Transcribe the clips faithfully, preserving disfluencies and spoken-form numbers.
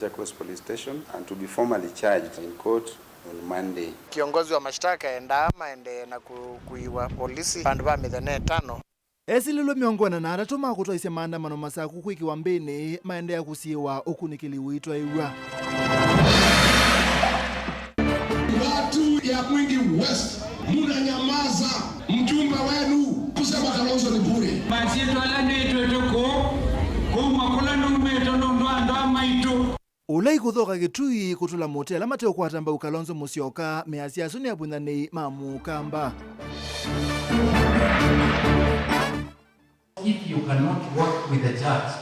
Machakos Police Station and to be formally charged in court on Monday. Kiongozi wa mashtaka endaa maendee na kukuiwa polisi vandũ va mĩthenya ĩtano. Esilĩlwe mĩongo ĩna na atatũ ma kũtwaĩsya maandamano Masaku kwĩkĩwa mbĩnĩ maendeea kũsiĩĩwa ũkunĩkĩli ũitwaĩw'a. Watu ya Mwingi West, munanyamaza. Mjumbe wenu kusema Kalonzo ni bure. Masyĩtwa ala nĩtwĩtwe kũu, kũu kũla numĩte nũndũ andũ a maitũ. Ũla ikũthoka Kĩtui kũtũla mũtĩ ala mateũkwata mbau Kalonzo Musyoka, measya asu nĩ avũnyanĩi ma Mũkamba. If you cannot work with the church,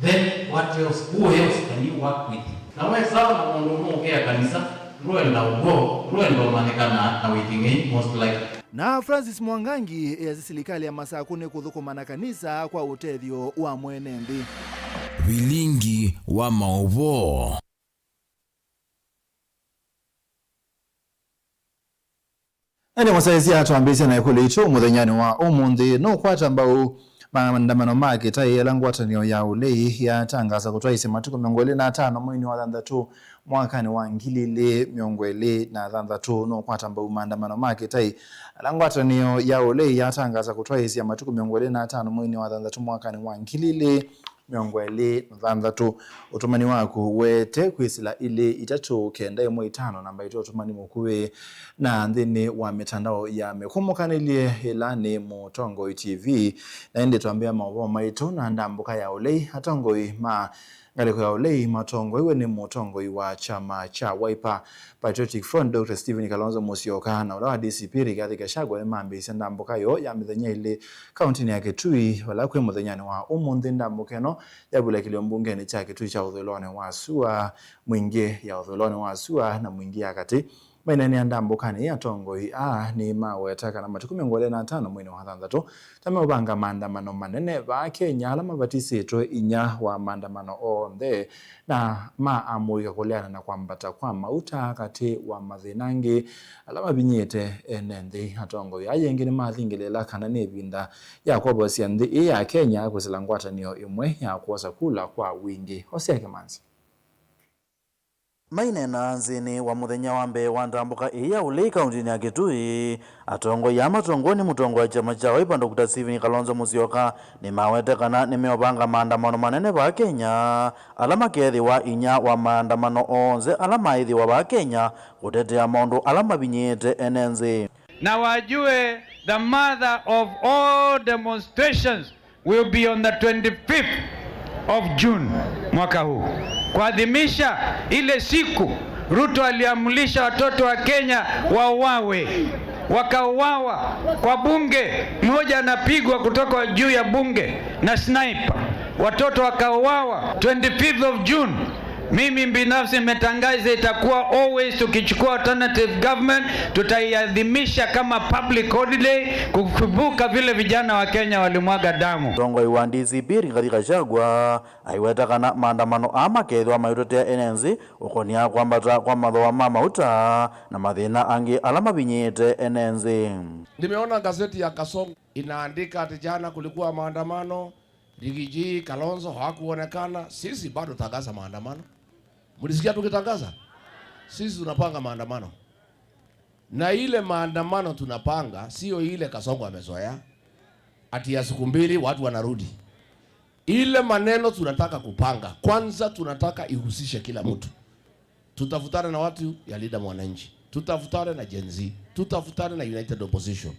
then what else, who else can you work with? Na wesawa na mũndũ ũmwe ũkĩa kanisa, ndwenda ũvoo, ndwenda ũmanyĩkana na wĩking'ei most likely. Na Francis Mwangangi easya silikalĩ ya Masaku nĩ kũthũkũma na kanisa kwa ũtethyo wa mwene nthĩ. Vilingi wa maũvoo. Ene mũsaĩsya twambĩĩsye na ĩkũlyo itũ mũthenyanĩ wa ũmũnthĩ. Nũkwata mbau maandamano ma kĩtaĩ ala ngwatanĩo ya ũlei yatangaasa kũtwaĩsya matukũ mĩongo ĩlĩ na atano mweinĩ wa thanthatũ mwakanĩ wa ngili ilĩ mĩongo ĩlĩ na thanthatũ. Nũkwata mbau maandamano ma kĩtaĩ ala ngwatanĩo ya ũlei yatangaasa kũtwaĩsya matukũ mĩongo ĩlĩ na atano mweinĩ wa thanthatũ mwakanĩ wa ngili ilĩ mĩongo ĩlĩ na thanthatũ. Ũtũmani waku weete kwĩsĩla ilĩ itatũ kenda ĩmwe itano namba itũ ũtũmani mũkuvĩ na nthĩnĩ wa mĩtandao ya mĩkũmũkanĩlye ĩla nĩ Mũtongoi T V. Na ĩndĩ twambĩa maũvoo maitũ na ndambũka ya ũlei. Atongoi ma ngalĩko ya ũlei matongoiwe nĩ mũtongoi wa kyama kya Wiper Patriotic Front, Doctor Stephen Kalonzo Musyoka, na ũla wa D C P Rigathi Gachagua nĩmambĩĩsye ndambũka yoo ya mĩthenya ĩlĩ kaũntĩnĩ ya Kitui, vala kwĩ mũthenyanĩ wa ũmũnthĩ ndambũka ĩno yavulakĩlwe mbungenĩ kya Kitui kya ũthũĩlonĩ wa sua, Mwingi ya ũthũĩlonĩ wa sua, na Mwingi ya katĩ. Maineenea ndambũkanĩ ĩĩ, atongoi aa nĩmaweta kana matukũ mĩongo ĩlĩ na atano mweinĩ wa thanthatũ ta meũvanga maandamano manene vaa Kenya ala mavatisĩtwe inya wa maandamano onthe na ma amũika kũleana na kwambata kwa mauta katĩ wa mathĩna angĩ ala mavinyĩte ene nthĩ. Atongoi aa ĩngĩ nĩmathingĩlĩĩla kana nĩ ĩvinda ya kwovosya nthĩ ĩĩ ya Kenya kwĩsĩla ngwatanĩo ĩmwe ya kwosa kula kwa wingĩ. Hosea Kĩmanzi. Maineena nzĩnĩ wa mũthenya wa mbee wa ndambũka ĩĩ ya ũlei kaũntĩnĩ ya Kitui, atongoi aa matongoew'e nĩ mũtongoi wa kyama kya Wiper Doctor Stephen Kalonzo Musyoka nĩmawete kana nĩmeũvanga maandamano manene vaa Kenya, ala makeethĩwa inya wa maandamano onthe ala maĩthĩwa vaa Kenya kũtetea maũndũ ala mavinyĩĩte ene nthĩ. Na wajue the mother of all demonstrations will be on the twenty-fifth of June mwaka huu, kuadhimisha ile siku Ruto aliamrisha watoto wa Kenya wauawe, wakauawa kwa bunge, mmoja anapigwa kutoka juu ya bunge na sniper, watoto wakauawa twenty-fifth of June. Mimi binafsi nimetangaza itakuwa always, tukichukua alternative government, tutaiadhimisha kama public holiday kukumbuka vile vijana wa Kenya walimwaga damu. Mũtongoi wa D C P Rigathi Gachagua aiweta kana maandamano aa makeethĩwa maitetea ene nthĩ ũkonĩa kwambata kwa mathooa ma mauta na mathĩna angĩ ala mavinyĩĩte ene nthĩ. Nimeona gazeti ya Kasongo inaandika ati jana kulikuwa maandamano, Rigiji, Kalonzo hawakuonekana. Sisi bado tangaza maandamano. Mlisikia tukitangaza? Sisi tunapanga maandamano. Na ile maandamano tunapanga, sio ile Kasongo amezoea. Ati ya siku mbili watu wanarudi. Ile maneno tunataka kupanga, kwanza tunataka ihusishe kila mtu. Tutafutane na watu ya Linda Mwananchi. Tutafutane na Gen Z. Tutafutane na United Opposition.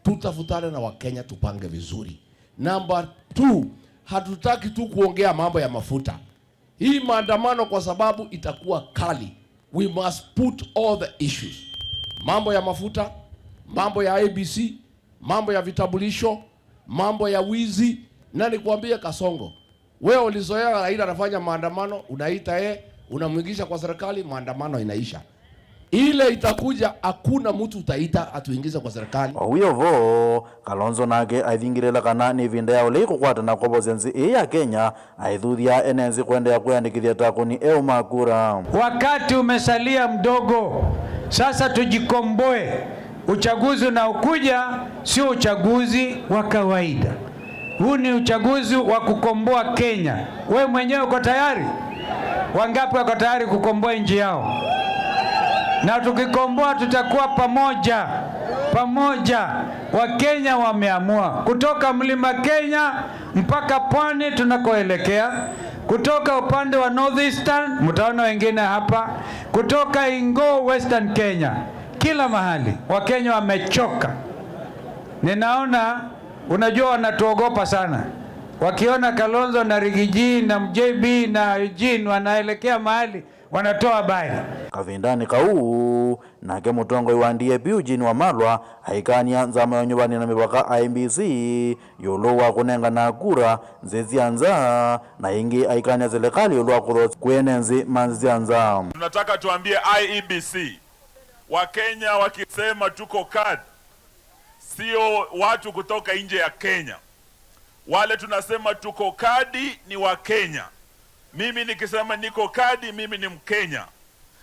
Tutafutane na Wakenya tupange vizuri. Number two, hatutaki tu kuongea mambo ya mafuta. Hii maandamano kwa sababu itakuwa kali. We must put all the issues. Mambo ya mafuta, mambo ya I E B C, mambo ya vitambulisho, mambo ya wizi. Na nikuambie Kasongo, wewe ulizoea Raila anafanya maandamano, unaita yeye, unamwingisha kwa serikali, maandamano inaisha. Ile itakuja, hakuna mtu utaita atuingize kwa serikali. O wĩ o vo, Kalonzo nake aithingĩlĩĩla kana nĩ ĩvinda ya ũlei kũkwata na kwovosya nthĩ ĩĩ ya Kenya, aithuthya ene nthĩ kũendeea kwĩyandĩkĩthya ta akũni eũ ma kura. Wakati umesalia mdogo, sasa tujikomboe. Uchaguzi unaokuja sio uchaguzi wa kawaida. Huu ni uchaguzi wa kukomboa Kenya. Wewe mwenyewe uko tayari? Wangapi wako tayari kukomboa nchi yao? Na tukikomboa, tutakuwa pamoja, pamoja. Wakenya wameamua. Kutoka Mlima Kenya mpaka pwani tunakoelekea, kutoka upande wa North Eastern, mtaona wengine hapa, kutoka Ingo, Western Kenya, kila mahali. Wakenya wamechoka. Ninaona, unajua, wanatuogopa sana. Wakiona Kalonzo na Riggy G na J B na Eugene wanaelekea mahali, wanatoa habari. Kavindanĩ kau, nake mũtongoi wa D A P Eugene Wamalwa aikany'a nzama ya ũnyuvani na mĩvaka I E B C ĩũlũ wa kũnengana kura nzĩ sya nza, na ĩngĩ aikany'a silikalĩ ĩũlũ wa kũthokya kwĩ ene nzĩ ma nzĩ sya nza. Tunataka tuambie I E B C, Wakenya wakisema tuko kadi, sio watu kutoka nje ya Kenya. Wale tunasema tuko kadi ni wa Kenya. Mimi nikisema niko kadi, mimi ni Mkenya.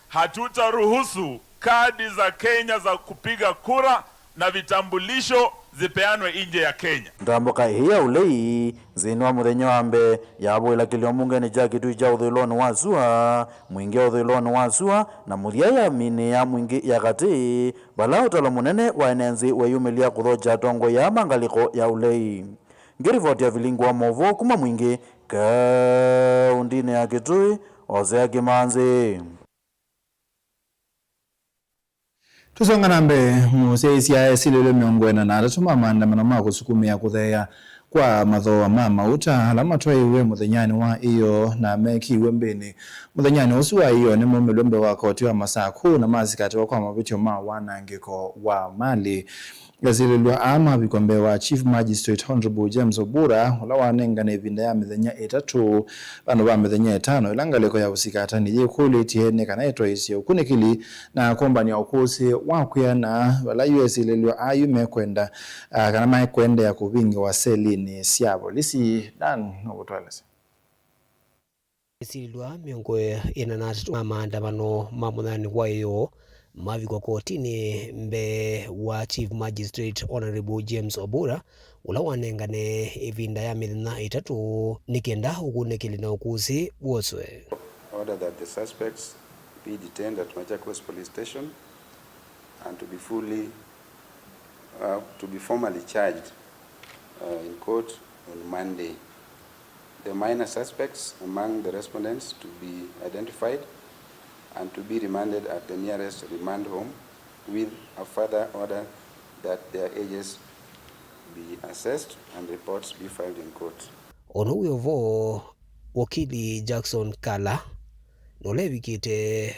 Hatutaruhusu kadi za Kenya za kupiga kura na vitambulisho zipeanwe nje ya Kenya. Ndambũka ĩĩ ya ũlei nzĩnĩ wa mũthenya wa mbee yavũĩla kĩlio mbungenĩ kya Kitui kya ũthũĩlonĩ wa sua, Mwingi ũthũĩlonĩ wa sua, na mũthya yaminĩa Mwingi ya katĩ, vala ũtalo mũnene wa ene nzĩ weyumĩlya kũthokya atongoi aa ma ngalĩko ya ũlei. Ngĩrivoti ya vilingi wa maũvoo kuma Mwingi, kaũndĩnĩ ya Kitui, Hosea Kimanzi. Tũsonga na mbee, mũsyaĩĩsya esilĩlwe mĩongo ĩna na atatũ ma maandamano ma kũsukumĩa kũtheea kwa mathooa ma mauta ala matwaĩwe mũthenyanĩ wa ĩoo na mekiwe mbĩnĩ mũthenyanĩ ũsu wa ĩoo nĩmaumĩlwe mbee wa koti wa Masaku na masikatĩwa kwa mavĩtyo ma wanangĩko wa malĩ. Esilĩlwa aa mavikwa mbee wa Chief Magistrate Honorable James Obura, ũla wanengane ĩvinda ya mĩthenya ĩtatũ vandũ va mĩthenya ĩtano, ĩla ngalĩko ya ũsikatani yĩkũlĩtye nĩ kana ĩtwaĩĩsye ũkunĩkĩli na kũmbany'a ũkũsĩ wa kwĩana vala yu esilĩlwa aa yu mekwenda, ah, kana mekũendeea kũvingĩwa selinĩ sya volisi. Dan nũkũtũelesya. Esilĩlwa mĩongo ĩna na atatũ ma maandamano ma mũthenyanĩ wa ĩoo mavikwa kotinĩ mbee wa Chief Magistrate Honorable James Obura, ũla wanengane ĩvinda ya mĩthenya ĩtatũ nĩ kenda ũkunĩkĩli na ũkũsĩ woswe. Order that the suspects be detained at Machakos Police Station and to be fully, uh, to be formally charged, uh, in court on Monday. The minor suspects among the respondents to be identified and to be remanded at the nearest remand home with a further order that their ages be assessed and reports be filed in court. Ũndũ wĩ o vo, wakili Jackson Kala nũlevikĩte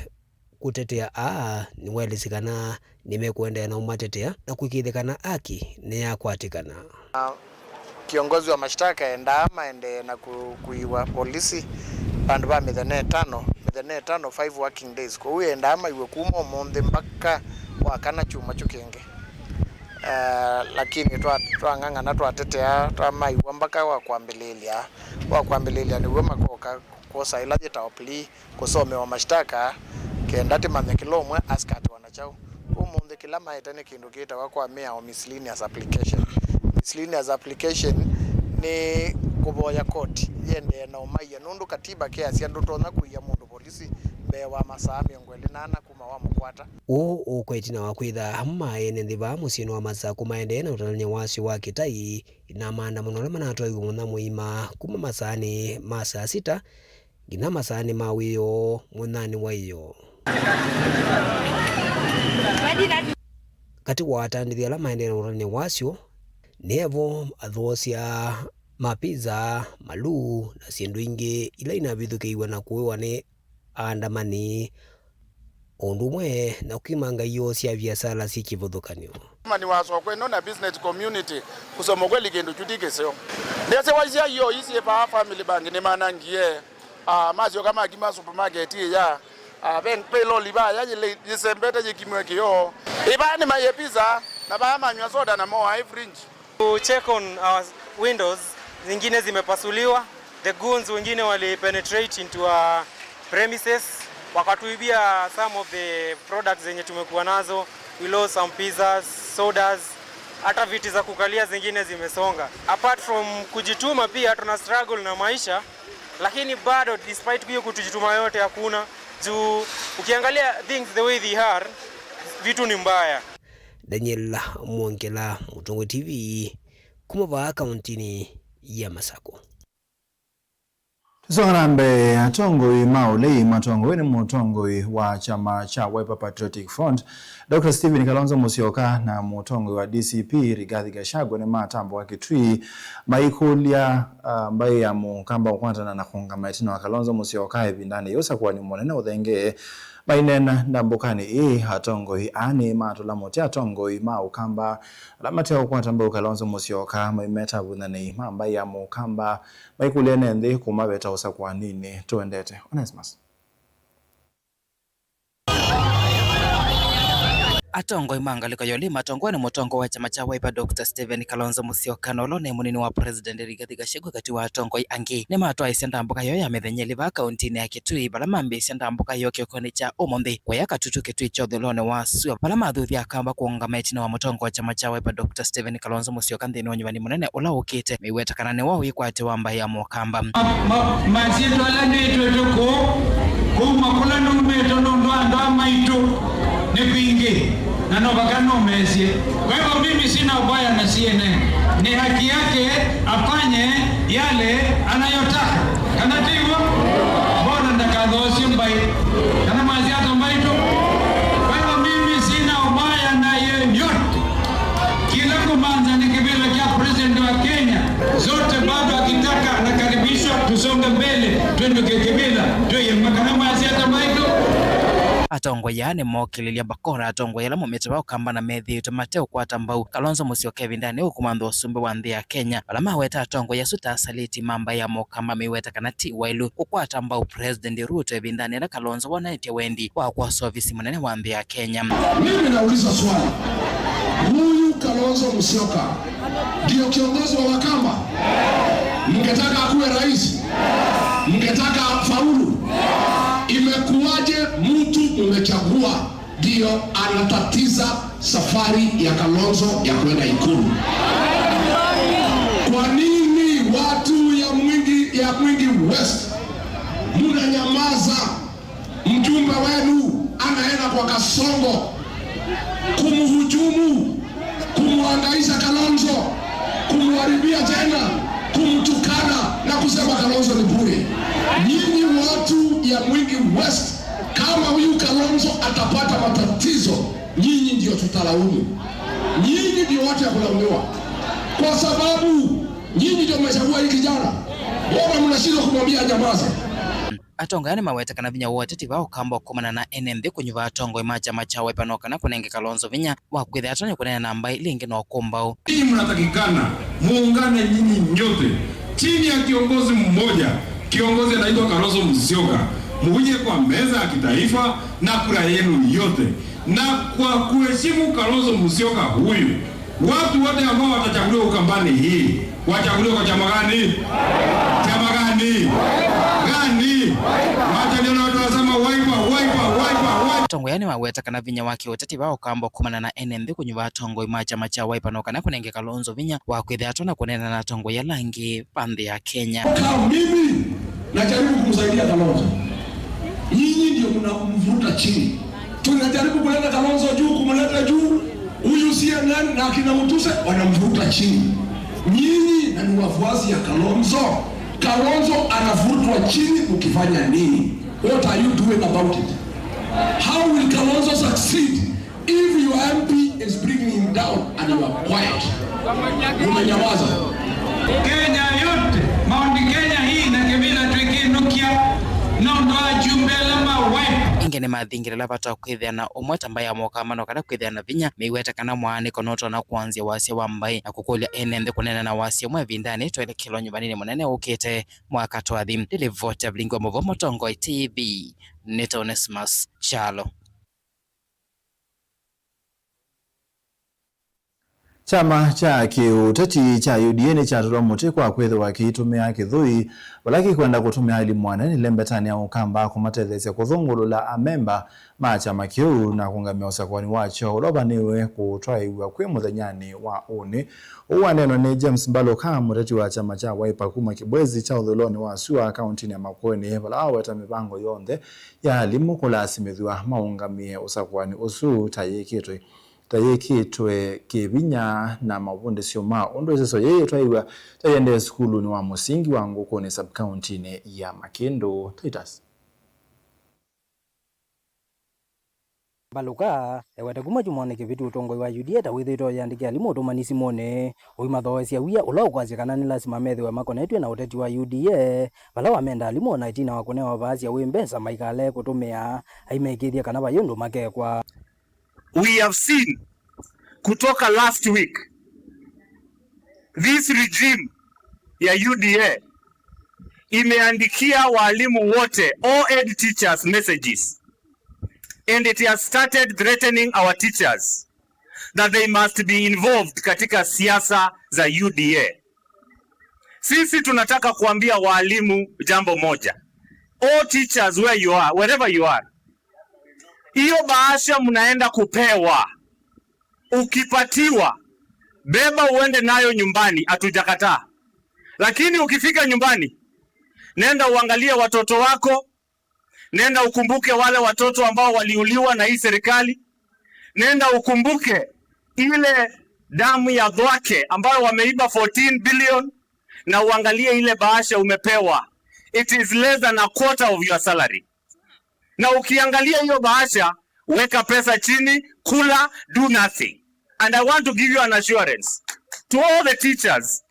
kũtetea aa nĩwaelesye kana nĩmekũendeea na ũmatetea na kũĩkĩĩthya kana haki nĩyakwatĩkana. Kiongozi wa mashtaka endaa maendee na kũkuiwa polisi vandũ va mĩthenya ĩtano, mĩthenya ĩtano, five working days. Kwoou endaa maiwe kuma ũmũnthĩ mbaka wa kana kyumwa kyu kĩngĩ. Eh, lakini twa-, twang'ang'ana, twatetea, twamaiwa mbaka wa kwambĩlĩĩlya. Wa kwambĩlĩĩlya nĩw'o makoka kwosa ĩla yĩtawa plea, kũsomewa mashtaka, kenda tĩmanye kĩla ũmwe asikatĩwa na kyaũ. Ũmũnthĩ kĩla maete nĩ kĩndũ kĩtawa kwa mĩao miscellaneous application. Miscellaneous application nĩ kũvoya koti yĩendee na ũmaia, nũndũ katiba kĩasya ndũtonya kũia mũndũ volisi mbee wa masaa mĩongo ĩlĩ na ana kuma wamũkwata. Ũũ ũkwa ĩtina wa kwĩtha amwe ma ene nthĩ vaa mũsyĩnĩ wa Masakũ maendee na ũtalany'a wasyo wa kĩtai na maandamano ala manatwaiwe mũthenya mũima kuma masaanĩ ma saa sita nginya masaanĩ ma wĩoo mũthenyanĩ wa ĩoo. Katĩ wa atandĩthya ala maendee na ũtalany'a wasyo, nĩ vo athoosya ma pizza, maluu, na syĩndũ ingĩ ila inavithũkĩiwe na kũĩwa nĩ aandamani, o ũndũ ũmwe na kũkimanga ioo sya viasala syĩ kĩvathũkany'o. Mani wasokwa ĩno na business community, kusema kweli kĩndũ kyu ti kĩseo. Ndesĩ waisya ioo ii syĩ vaa Family Bank nĩmanangie, ah, masyoka makima supermarket ĩya, ah, ve, ve loli vaya yĩle-, yĩsembete yĩkimwe kĩoo. Ĩvaa nĩmaĩe pizza, na vaa manyw'a soda na moaĩ fridge. To check on our windows, zingine zimepasuliwa. The goons wengine wali penetrate into our premises, wakatuibia some of the products zenye tumekuwa nazo. We lost some pizzas, sodas, hata viti za kukalia zingine zimesonga. Apart from kujituma, pia tuna struggle na maisha. Lakini bado, despite hiyo kutujituma yote, hakuna. Juu ukiangalia things the way they are, vitu ni mbaya. Daniel Mwongela, Mũtongoi T V, kuma vaa kauntinĩ ya Masakũ. Tũsonga na mbee, atongoi ma ũlei matongoew'e nĩ mũtongoi wa kyama kya Wiper Patriotic Front, Doctor Stephen Kalonzo Musyoka, na mũtongoi wa D C P, Rigathi Gachagua, nĩmatambũka Kitui, maikũlya, ah, mbaĩ ya Mũkamba kũkwatana na kũũngama ĩtina wa Kalonzo Musyoka ĩvindanĩ ya ũsakũani mũnene ũthengee. Maineena ndambũkanĩ ĩĩ, atongoi aa nĩmatũla mũtĩ atongoi ma Ũkamba ala mate ũkwata mbau Kalonzo Musyoka, maimeta avũthanĩi ma mbaĩ ya Mũkamba maikũlya ene nthĩ kũmaveta ũsakũaninĩ. Tũendete. Onesmus. Atongoi ma ngalĩko ya ũlei matongoew'e nĩ mũtongoi wa kyama kya Wiper, Doctor Stephen Kalonzo Musyoka, na ũla ũnaĩ mũnini wa President Rigathi Gachagua, katĩ wa atongoi angĩ, nĩmatwaĩsye ndambũka yoo ya mĩthenya ĩlĩ vaa kauntinĩ ya Kitui, vala mambĩĩsye ndambũka yoo kĩokonĩ kya ũmũnthĩ kũya Katutu Kitui kya ũthũĩlonĩ wa sua, vala mathuthya Akamba kũũngama ĩtina wa mũtongoi wa kyama kya Wiper, Doctor Stephen Kalonzo Musyoka, nthĩnĩ wa ũnyuvani mũnene ũla ũkĩte, meiweta kana nĩwe wĩkwatyo wa mbaĩ ya Mũkamba. Ma-, ma-, masyĩtwa ala nĩtwĩtwe kũũ, kuma kũla numĩte nũndũ wa andũ a maitũ nĩ kwingĩ, na no vaka nũmesye. Kwa hivyo mimi sina ubaya na C N N. Ni haki yake afanye yale anayotaka. Kana ti hivyo? Mbona ndakathoosye mbaĩ? Kana mwasya ata mbaitũ? Kwa hivyo mimi sina ubaya na yeyote. Kila kumanza ni kĩvĩla kya president wa Kenya. Zote bado akitaka anakaribishwa, tusonge mbele, twendũke kĩvĩla, twĩye makana mwasya ata mbaitũ. Atongoi aa nĩmookĩlĩlya mbakora atongoi ala maumĩte vaa Ũkamba na methĩĩtwe mateũkwata mbau Kalonzo Musyoka ĩvindanĩ ũkũmanthwa ũsumbĩ wa nthĩ ya Kenya, vala maweta atongoi asu ta asaliti ma mbaĩ ya Mũkamba, meiweta kana ti waĩlu kũkwata mbau President Ruto ĩvindanĩ yĩla Kalonzo wonanĩtye wendi wa kwosa ovisi mũnene wa nthĩ ya Kenya. Mimi nauliza swali, huyu Kalonzo Musyoka ndio kiongozi wa Wakamba? Mngetaka akuwe rais? Mngetaka faulu? Imekuwaje mtu mmechagua ndio anatatiza safari ya Kalonzo ya kwenda Ikulu? Kwa nini watu ya Mwingi, ya Mwingi West mnanyamaza? Mjumbe wenu anaenda kwa Kasongo kumhujumu, kumhangaisha Kalonzo, kumharibia jina, kumtukana na kusema Kalonzo ni bure. Nyinyi watu ya Mwingi West, kama huyu Kalonzo atapata matatizo, nyinyi ndio tutalaumu. Nyinyi ndio watu ya kulaumiwa. Kwa sababu nyinyi ndio mmechagua hii kijana. Mbona mnashindwa kumwambia nyamaza? Atongoi aa nĩmaweta kana vinya wa ũteti vaa Ũkamba ũkomana na ene nthĩ kũnyuva atongoi ma kyama kya Wiper no kana kũnenge Kalonzo vinya wa kwĩthĩa atonya kũneena na mbaĩ ila ingĩ na ũkũmbaũ. Nyinyi mnatakikana muungane nyinyi nyote chini ya kiongozi mmoja, kiongozi anaitwa Kalonzo Musyoka, muuje kwa meza ya kitaifa na kura yenu yote, na kwa kuheshimu Kalonzo Musyoka huyu, watu wote ambao watachaguliwa Ukambani hii, wachaguliwe kwa chama gani? Chama gani? Gani? Wacha nione watu wanasema Wiper, Wiper, Wiper, Wiper. Atongoi aa nĩmaweta kana vinya wa kĩũteti vaa Ũkamba ũkomana na ene nthĩ kũnyuva atongoi ma kyama kya Wiper no kana kũnenge Kalonzo vinya wa kwĩthĩa atonya kũneena na atongoi ala angĩ va nthĩ ya Kenya. Kama mimi najaribu kumsaidia Kalonzo, nyinyi ndio mnamvuruta chini. Tunajaribu kuleta Kalonzo juu, kumleta juu. Huyu C N N na akina Mutuse wanamvuruta chini. Nyinyi na ni wafuasi ya Kalonzo. Kalonzo anavurutwa chini, ukifanya nini? What are you doing about it? How will Kalonzo succeed if your M P is bringing him down and you are quiet? Umenyamaza. Kenya yote, Mount Kenya hii na kĩvĩla twĩkĩnũkya nũndũ wa ajumbe ala ma Wiper. Ĩngĩ nĩmathingĩlĩla vata wa kwĩthĩa na ũmwe ta mbaĩ ya Mũkamba no kana kwĩthĩa na vinya, meiweta kana mwaanĩko nũtonya kũanzĩa wasya wa mbaĩ na kũkũlya ene nthĩ kũneena na wasya ũmwe ĩvindanĩ twaĩle kĩla ũnyuvanĩnĩ mũnene ũkĩte mwaka twathi. Nĩ livoti ya Vilingi wa Mũvoo Mũtongoi T V, nĩ ta Onesmus Kyalo. Kyama kya kĩũteti kya U D A nĩkyatũlwa mũtĩ kwa kwĩthĩwa kĩitũmĩa kĩthũi vala kĩkwenda kũtũmĩa alimũ anene ĩlembetanĩ ya Ũkamba kũmatetheesya kũthũngũlũla amemba ma kyama kĩu na kũngamĩa ũsakũani wakyo ũla ũvanĩĩwe kũtwaĩw'a kwĩ mũthenyanĩ wa ũnĩ. Ũu waneenwa nĩ James Mbalũka, mũteti wa kyama kya Wiper kuma Kĩbwezi kya ũthũĩlonĩ wa syũa kaũntĩnĩ ya Makueni, vala waweta mĩvango yonthe ya alimũ kũlasimĩthw'a maũngamĩe ũsakũani ũsu ta yĩkĩtwe ta yĩkĩtwe kĩvinya na mavundĩsyo ma ũndũ ĩseso yĩĩ yĩtwaĩw'a ta yĩendee sukulunĩ wa mũsingi wa Ngũkũnĩ sub-kaũntĩnĩ ya Makĩndũ. Titus. Mbalũka ewete kuma kyumwanĩ kĩvĩtu ũtongoi wa U D A ta wĩthĩĩtwe ũyĩandĩkĩa alimũ ũtũmani simũnĩ, ũimathooesya wia ũla ũkwasya kana nĩ lasima methĩwe makonetw'e na ũteti wa U D A, vala wamenda alimũ ona ĩtina wa kũnewa vaasya wĩ mbesa maikale kũtũmĩa, aimekĩĩthya kana vai ũndũ makekwa. We have seen kutoka last week, this regime ya U D A imeandikia walimu wote, all head teachers, messages, and it has started threatening our teachers that they must be involved katika siasa za U D A. Sisi tunataka kuambia walimu jambo moja. All teachers, where you are, wherever you are, hiyo bahasha mnaenda kupewa, ukipatiwa, beba uende nayo nyumbani, hatujakataa. Lakini ukifika nyumbani, nenda uangalie watoto wako, nenda ukumbuke wale watoto ambao waliuliwa na hii serikali, nenda ukumbuke ile damu ya Thwake ambayo wameiba fourteen billion, na uangalie ile bahasha umepewa. It is less than a quarter of your salary. Na ukiangalia hiyo bahasha, weka pesa chini, kula, do nothing. And I want to give you an assurance to all the teachers,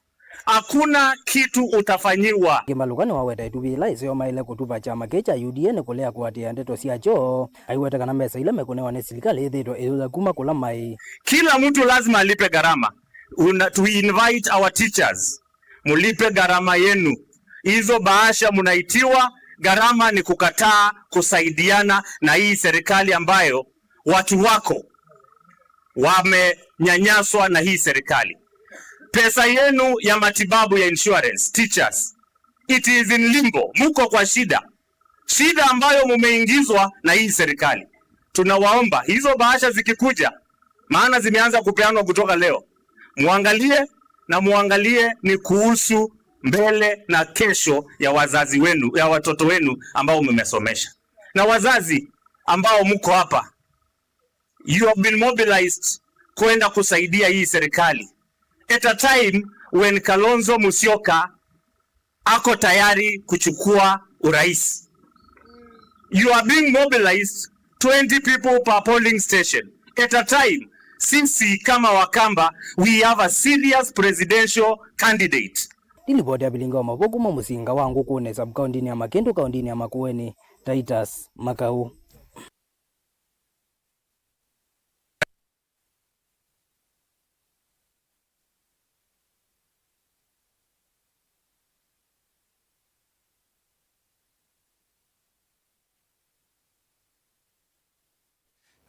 hakuna kitu utafanyiwa. Mbalũka nĩwaweta ĩtuvi yĩla ĩseo maĩle kũtuva kyama kĩĩ kya U D A nĩ kũlea kũatĩĩa ndeto syakyo. Aiweta kana mbesa ila mekũnewa nĩ silikalĩ ĩthĩĩtwe ĩyũya kuma kũla maĩ. Kila mtu lazima alipe gharama. Una, we invite our teachers, mlipe gharama yenu. Hizo bahasha mnaitiwa, gharama ni kukataa kusaidiana na hii serikali ambayo watu wako wamenyanyaswa na hii serikali. Pesa yenu ya matibabu ya insurance, teachers, it is in limbo. Muko kwa shida. Shida ambayo mumeingizwa na hii serikali. Tunawaomba, hizo bahasha zikikuja, maana zimeanza kupeanwa kutoka leo, muangalie na muangalie ni kuhusu mbele na kesho ya wazazi wenu, ya watoto wenu ambao mmesomesha. Na wazazi ambao mko hapa, you have been mobilized kwenda kusaidia hii serikali at a time when Kalonzo Musyoka ako tayari kuchukua urais. You are being mobilized, twenty people per polling station at a time sisi kama Wakamba, we have a serious presidential candidate. Nĩ livoti ya Vilingi wa Mauvoo kuma mũsinga wa Ngũkũnĩ, sub-kaũntĩnĩ ya Makĩndũ, kaũntĩnĩ ya Makueni, Titus Makau.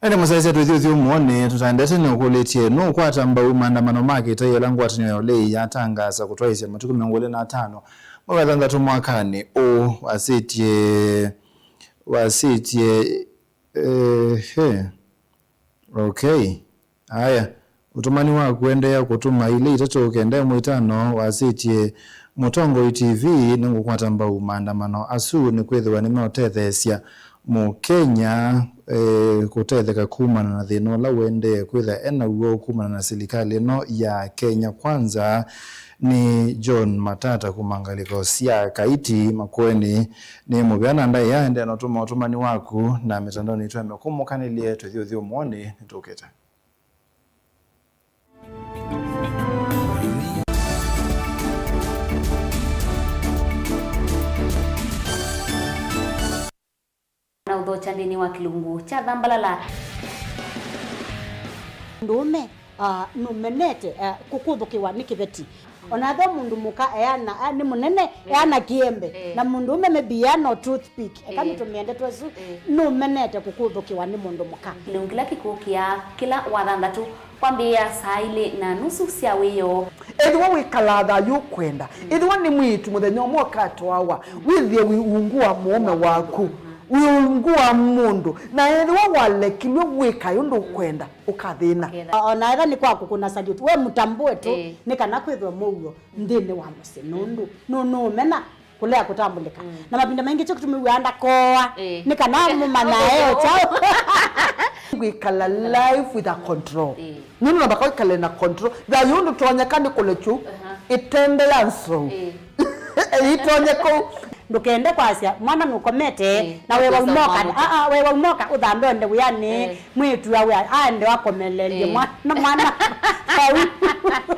Ene mũsyaĩĩsya twĩthyũthyũ mũonĩ, tũtaendete nĩ ũkũlĩtye, nũũkwata mbau maandamano ma kĩtai ala ngwatanĩo ya ũlei yatangaasa kũtwaĩsya matukũ mĩongo ĩlĩ na atano mwei wa thanthatũ mwakanĩ ũũ? Wasĩtye, wasĩtye, ehe. Okay. Aya. Ũtũmani waku endeea kũtũma ilĩ itatũ kenda ĩmwe itano wasĩtye, Mũtongoi T V, nĩngũkwata mbau maandamano asu nĩkwĩthĩwa nĩmeũtetheesya Mũkenya, eh, kũtetheka kumana na thĩna ũla ũendee kwĩtha e naw'o kumana na silikalĩ ĩno ya Kenya Kwanza. Nĩ John Matata kuma ngalĩko sya Kaiti, Makueni. Nĩ mũvea na ndaĩa, endeea na ũtũma ũtũmani waku na mĩtandaonĩ itũ ya mĩkũmũkanĩlye twĩthyũthyũ mũonĩ nĩtũkĩte. Na ũthokya nthĩnĩ wa kĩlungu kya thambalala. Mũndũũme, ah, nũmenete, ah, kũkũthũkĩwa nĩ kĩveti. Ona ve mũndũ mũka eana, ah, nĩ mũnene, eana kĩembe. Eh. Na mũndũũme maybe eana o toothpick. Eka, eh, nĩtũmĩe ndeto ĩsu, eh, nũmenete kũkũthũkĩwa nĩ mũndũ mũka. Kĩlungu kĩla kĩkũkĩa kĩla wa thanthatũ, Kwambĩĩa saa ilĩ na nusu sya wĩoo. Ethĩwa wĩkalaa thayũ ũkwenda, ethĩwa nĩ mwĩĩtu mũthenya ũmwe ũkatwawa, wĩthĩe wĩ ungu wa mũũme waku, wĩ ungu wa mũndũ, na ethĩwa walekilwe wĩkae ũndũ ũkwenda, ũkathĩna. Ũkethĩa. O na ethĩwa nĩ kwa kũkũna salute, we mũtambũe tu, ĩĩ, nĩ kana kwĩthwe mũuo nthĩnĩ wa mũsyĩ, nũndũ nũ-, nũũmena kũlea kũtambũlĩka. Mm. Na mavinda maingĩ kyo kĩtumi wĩaa ndakooa, ĩĩ, nĩ kana mũmanyae o kyaũ. Kwĩkala life with a control. Ĩĩ. Nũndũ namba kwĩkale na control. Thayũ ndũtonyeka nĩ kũlekyu, aha, ĩtembe ya nzou. Ĩĩ. Ĩitonye kũu. Ndũkende kwasya mwana nũkomete, ĩĩ, na wĩwa ũmoka. Aa, wĩwa ũmoka ũthambe onde wĩanĩ. Ĩĩ. Mwĩĩtu awe aende akomelelye, ĩĩ, mwana, mwana vau.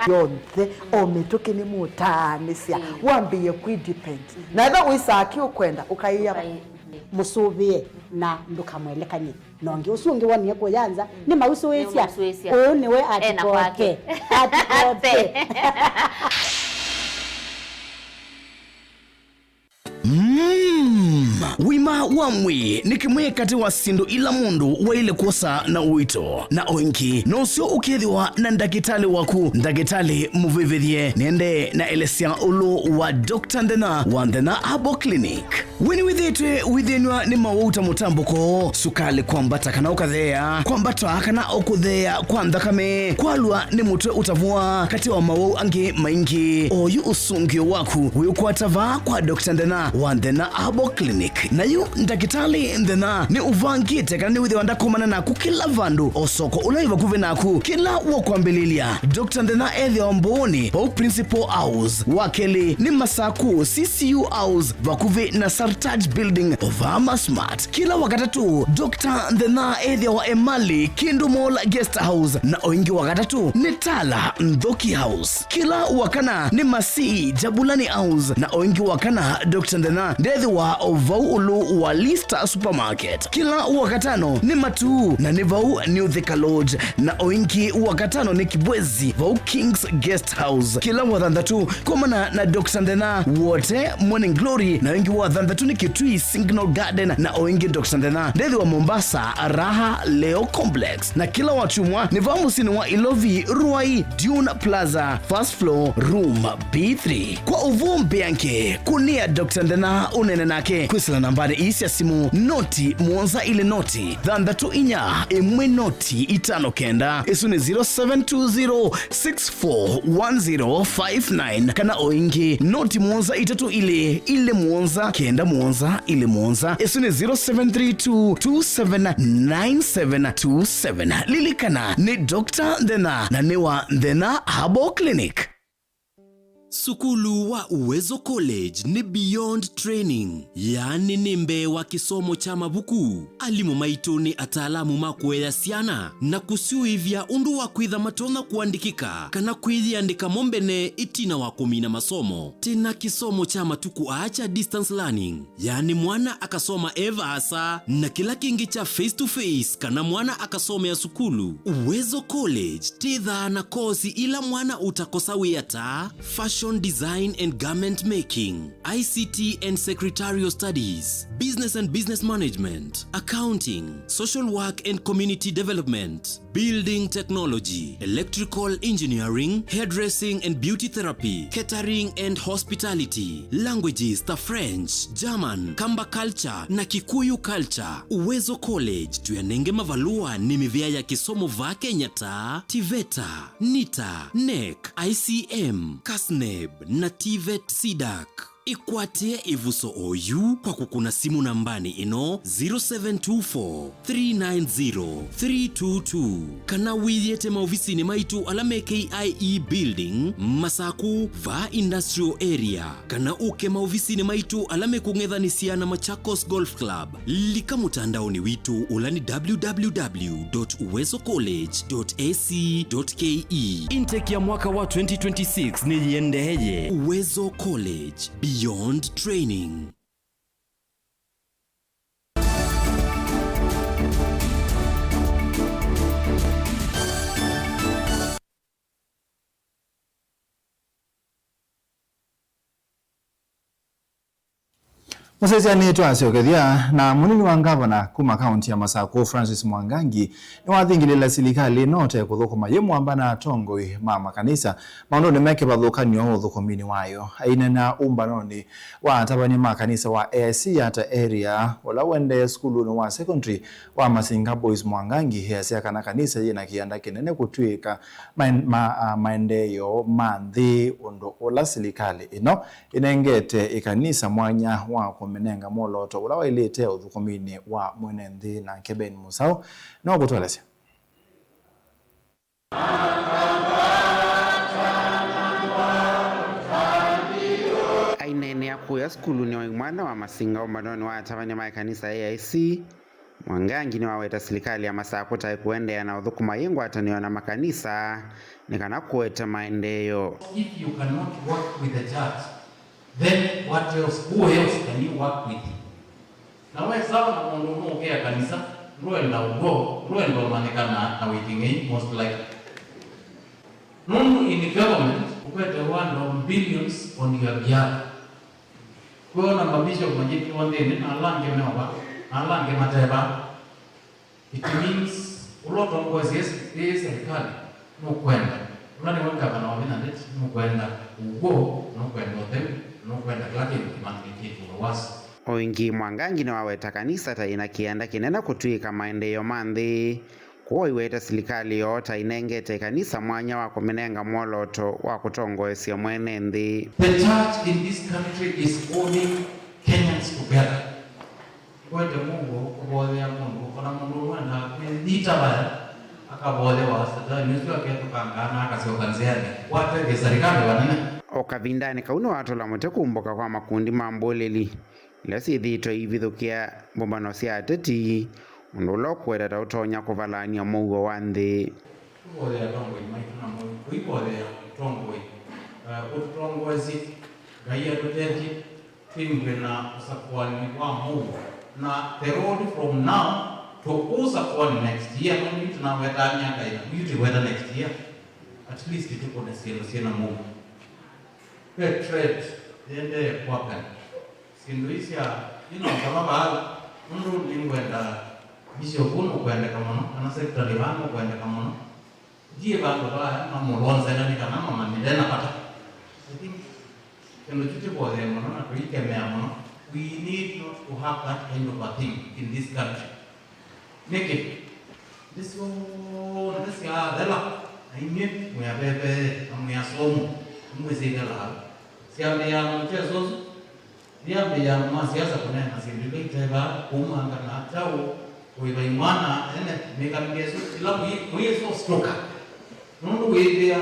Yonthe, o mĩtũkĩ nĩmũtaanĩsya, ĩĩ, wambĩĩe kwĩdepend. Mhm. Na ethĩwa wĩsaa kĩ ũkwenda, ũkaĩa. Ũkaĩ-, ĩĩ. Mũsũvĩe na ndũkamwelekany'e na ũngĩ. Ũsu ũngĩ wonie kũya nza, mm, nĩmausũĩsya. Nĩmausũĩsya. Ũyũ nĩwe ena kwake. Atikope. Atikope. Mm. Ũima wa mwĩĩ nĩ kĩmwe katĩ wa syĩndũ ila mũndũ waĩle kwosa na ũito, na o ĩngĩ no ũseo ũkethĩwa na ndakĩtalĩ waku, ndakĩtalĩ mũvĩvĩthye. Nĩendee na elesya ũlũ wa Doctor Nthena wa Nthena Herbal Clinic. We nĩwĩthĩĩtwe wĩthĩnw'a nĩ mawau ta mũtambũko, sukalĩ kwambata kana ũkatheea, kwambata kana o kũtheea kwa nthakame, kwalw'a nĩ mũtwe ũtavũa, katĩ wa mawau angĩ maingĩ? Oyu ũsũngĩo waku wĩũkwata vaa kwa Doctor Nthena wa Nthena Herbal Clinic. Na yu ndakĩtalĩ Nthena nĩũvangĩte kana nĩwĩthĩwa ndakomana naku kĩla vandũ, o soko ũla wĩ vakuvĩ naku. Kĩla wakwambĩlĩlya, Doctor Nthena ethĩawa Mbũũnĩ, vau Principal House. Wa kelĩ nĩ Masaku, C C U House, vakuvĩ na Sartaj Building, o vaa Masmart. Kĩla Wakatatũ, Doctor Nthena ethĩawa Emali, Kindu Mall Guest House, na o ĩngĩ Wakatatũ nĩ Tala Nthoki House. Kĩla Wakana nĩ Masii, Jabulani House, na o ĩngĩ Wakana, Doctor Nthena ndethĩwa o vau ũlũ wa Lista Supermarket. Kĩla Wakatano nĩ Matuu, na nĩ vau New Thika Lodge, na o ĩngĩ Wakatano nĩ Kibwezi, vau King's Guest House. Kĩla Wathanthatũ, komana na Doctor Nthena Wote, Morning Glory, na o ĩngĩ Wathanthatũ nĩ Kitui Signal Garden, na o ĩngĩ Doctor Nthena ndethĩwa Mombasa, Raha Leo Complex. Na kĩla Wakyumwa nĩ vaa mũsyĩnĩ wa Ilovi, Ruai, Dune Plaza, first floor, room B three. Kwa ũvoo mbeange, kũnĩa Doctor Nthena ũneene nake kwĩsĩla nambanĩ ii sya simũ, noti mũonza ilĩ noti thanthatũ inya ĩmwe noti itano kenda. Ĩsu nĩ zero seven two zero six four one zero five nine, kana o ĩngĩ, noti mũonza itatũ ilĩ ilĩ mũonza kenda mũonza ilĩ mũonza. Ĩsu nĩ zero seven three two two seven nine seven two seven. Lilikana, nĩ Doctor Nthena, na nĩ wa Nthena Herbal Clinic. Sukulu wa Uwezo College nĩ beyond training, yaani nĩ mbee wa kĩsomo kya mavuku. Alimũ maitũ nĩ ataalamu ma kũea syana na kũsyũĩvya ũndũ wa kwĩtha matonya kũandĩkĩka kana kwĩyĩandĩka mo mbene ĩtina wa kũmina masomo. Twĩ na kĩsomo kya matukũ aa kya distance learning, yaani mwana akasoma e vaasa, na kĩla kĩngĩ kya face to face kana mwana akasomea sukulu. Uwezo College twĩthaa na kosi ila mwana ũtakosa wĩa ta fashion design and garment making, I C T and secretarial studies, business and business management, accounting, social work and community development, building technology, electrical engineering, hairdressing and beauty therapy, catering and hospitality, languages ta French, German, Kamba culture na Kikuyu culture. Uwezo College tũyanenge mavalũa nĩ mĩvĩa ya kĩsomo vaa Kenya ta TVETA, NITA, NEC, I C M, KASNEB na TVET CDAC. Ĩkwatĩe ĩvuso oyu kwa kũkũna simũ nambanĩ ĩno, zero seven two four, three nine zero, three two two, kana wĩyĩte maovisinĩ maitũ ala me K I E Building, Masaku, vaa Industrial Area, kana ũke maovisinĩ maitũ ala mekũng'ethanĩsya na Machakos Golf Club. Lika mũtandaonĩ witũ ũla nĩ www dot uwezo college dot ac dot ke. Intake ya mwaka wa twenty twenty-six nĩyĩendeeye. Uwezo College, beyond training. Mũsyaĩĩsya nĩtwasyokethya, na mũnini wa ngavana kuma kaunti ya Masakũ, Francis Mwangangi, nĩwathingĩlĩĩla silikalĩ ĩno ũte kũthũkũma yĩ mũamba na atongoi ma makanisa maũndũnĩ me kĩvathũkany'o ũthũkũminĩ wayo. Aineena ũmbanonĩ wa atavany'a ma kanisa wa A I C Yatta Area, ũla ũendee sukulunĩ wa secondary wa Masinga Boys, Mwangangi easya kana kanisa yĩ na kĩanda kĩnene kũtw'ĩĩka maen-, ma, a, maendeeo ma nthĩ, ũndũ ũla silikalĩ ĩno ĩnengete ĩkanisa mwanya wa kũmĩnenga mwolooto ũla waĩlĩte ũthũkũminĩ wa mwene nthĩ. Nake Ben Mũsaũ no kũtũelesya. Aineenea kũya sukulunĩ wa imwana wa Masinga ũmbanonĩ wa atavany'a ma ĩkanisa A I C, Mwangangi nĩwaweta silikalĩ ya Masakũ ta ĩkũendeea na ũthũkũma yĩ ngwatanĩo na makanisa nĩ kana kũete maendeeo. If you cannot work with the church, then what else? Who else can you work with? Na wesawa na mũndũ ũmwe ũkĩa kanisa, ndwenda ũvoo, ndwenda ũmanyĩkana na wĩking'ei, most likely. Nũndũ in government, ũkwete one of billions on your behalf. Kwĩona mabishop mayĩkĩwa nthĩnĩ, na ala angĩ meova, na ala angĩ mateva. It means, ũla ũtongoesye ĩĩ serikali nũkwenda, ũla nĩwe ngavana wa Vinya Ndeti, nũkwenda ũw'o, nũkwenda ũtheu, nũkwenda kĩla kĩndũ kĩmanyĩkĩtwe wasi. O ĩngĩ, Mwangangi nĩwaweta kanisa ta ĩna kĩanda kĩnene kũtw'ĩĩka maendeeo ma nthĩ, kwoou aiweta silikalĩ yoo ta ĩnengete ĩkanisa mwanya wa kũmĩnenga mwolooto wa kũtongoesya mwene nthĩ. The church in this country is holding Kenyans together. Ngwete mũuo kũvoyea mũndũ, o na mũndũ ũmwe endaa kwĩthita vaya, akavoyewa, Satani ũsu akethũkangaa na akasyoka nzĩanĩ. Watethya serikali vanene. O kavindanĩ kau nĩwatũla mũtĩ kũmbũka kwa makundi ma mbũlĩli, ila syĩthĩĩtwe iivithũkĩa mbũmbano sya ateti, ũndũ ũla ũkũweta ta ũtonya kũvalany'a mũuo wa nthĩ. Tũvoyea atongoi maitũ na mũuo, kũivoyea ũtongoi, eh, ũtũtongoesye, Ngai atũtethye. Twĩmbwe na ũsakũani wa mũuo, na the road from now to ũsakũani next year, nũndũ yu tũnawetaa myaka ĩna, yu twĩweta next year, at least tũkũne syĩndũ syĩ na mũuo. Ve threat yĩendee kwakana. Syĩndũ ii sya ino ngama vaa, nũndũ nĩngwenda bishop nũkwendeka mũno, kana secretary vaa nũkwendeka mũno. Ndiĩ vandũ vaa mamũlonzela nĩ kana mamanye ndena vata. I think kĩndũ kyu tũvoyee mũno na tũikemea mũno. We need not to have that kind of a thing in this country. Nĩkĩ? Nthĩ syonthe syathela, na inyw'ĩ mwĩ avevee na mwĩ asomu, nĩmwĩsĩ ithelaa. Syambĩĩaa na mũkyeso ũsu. Yĩambĩĩa andũ ma siasa kũneena syĩndũ ila itevaa, kũumangana, kyaũ, kũĩva imwana ene, mĩkalĩle ĩsu, ĩla mũi-, mũiĩsũstũka. Nũndũ wĩthĩa,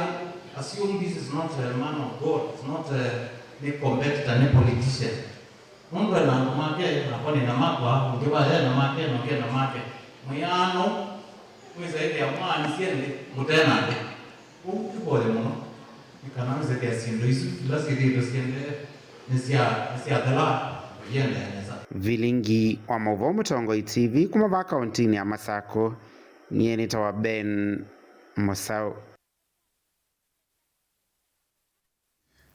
assume this is not a man of God, it's not a, nĩ competitor, nĩ politician. Nũndũ ena andũ make, nakwa nĩna makwa, ũngĩ vaya ena make, na ũngĩ ena make. Mwĩaano, mwĩsa ĩthĩa mwaanisye nthĩ, mũte na nthĩ. Kwoou tũvoye mũno nĩ kana wĩsĩthĩa syĩndũ isu ila syĩthĩĩtwe syĩendee nĩsya-, nĩsyathela, iendee nesa. Vilingi wa maũvoo Mũtongoi T V kuma vaa kauntinĩ ya Masakũ, nyie nĩtawa Ben Mũsaũ.